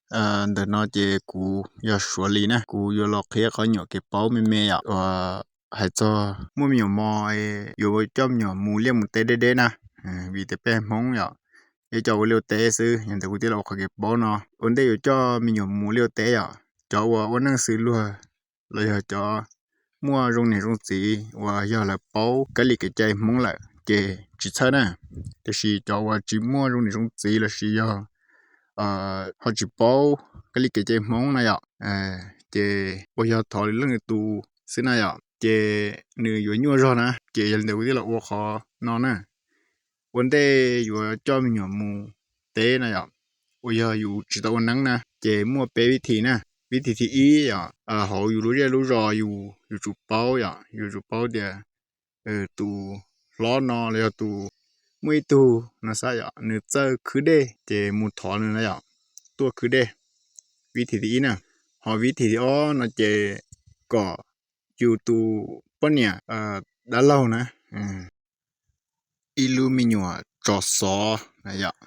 Ntawm no ces kuv yog Suav Lis na, kuv yuav los qhia qhov nyuam kev paub me me yom. Uas hais txog muaj me nyuam mos, yuav coj me nyuam mus liaj mus teb deb deb na, vim tias peb Hmoob yom, yuav coj ua liaj ua teb xwb. Yog ntawd kuv thiaj los ua qhov kev paub no. Ua ntej yuav coj me nyuam mus liaj ua teb yom, cov uas ua neej xws luag los yog cov muaj zoo niam zoo txiv uas yog lawv paub kab li kev cai Hmoob lawm ces tsis txhawj na. Tiam sis cov uas tsis muaj zoo niam zoo txiv lossis yog ho tsis paub kab li kev cai Hmoob na yom, ces uas yog thov lwm leej lwm tus xwb na yom, ces nws yuav nyuaj zog na. Ces yog li ntawd kuv thiaj los ua qhov no na. Ua ntej yuav coj me nyuam mus teb na yom, uas yog yus tsis tau ua neeb na, ces muaj peb vib thi na. Vib thi thib ib yom, hauv yus lub zej lub zos yus, yus tsum paub yom, yus tsum paub tias tus hlob no los yog tus, muaj ib tug no xav yom, nws txawj khwb dej ces mus thov nws na yom, tuaj khwb dej. Vib thi thib ib na. Ho vib thi thib ob no ces kom yus tus poj niam dab laug na, ib lub me nyuam tso xov na yom,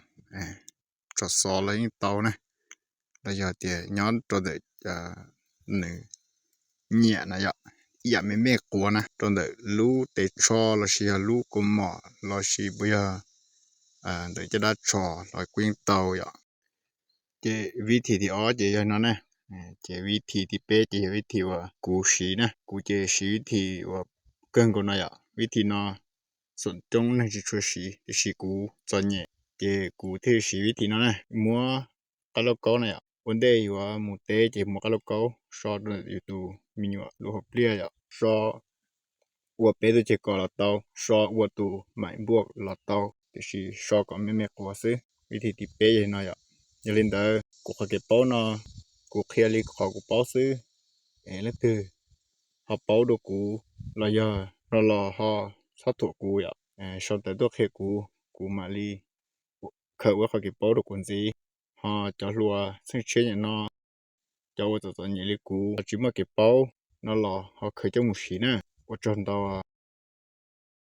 tso xov los yeej tau na, los yog tias nyob rau ntawm nws nyiam na yom, ib yam me me quav na, rau ntawm lub tes tsho lossis yog lub kaus mom lossis puas yog ntawm caj dab tsho los kuj yeej tau yom. Ces vib thi thib ob ces yog no na. Ces vib thi thib peb ces yog vib thi uas kuv siv na, kuv ces siv vib thi uas kawg nkaus no yom. Vib thi no xam coob neeg tsis tshua siv, tiam sis kuv txom nyem ces kuv thiaj siv vib thi no na. Muab qab lauj kaub na yom, ua ntej yuav mus teb ces muab qab lauj kaub so rau yus tus me nyuam lub hauv pliaj yom, so ua peb tug ceg kom los tau, so ua tus maim npuaj los tau, tiam sis so kom me me quav xwb. Vib thi thib peb yog no yom. Yog li ntawd kuv qhov kev paub no kuv qhia li qhov kuv paub xwb. Es leej twg ho paub dua kuv los yog no los ho txhob thuam kuv yom, sau ntawv tuaj qhia kuv, kuv mam li khaws ua qhov kev paub rau kuv ntxiv. Ho cov hluas txheej tshiab nyem no, cov uas txom txom nyem li kuv tsis muaj kev paub no los ho khaws coj mus siv na. Ua tsaug ntau.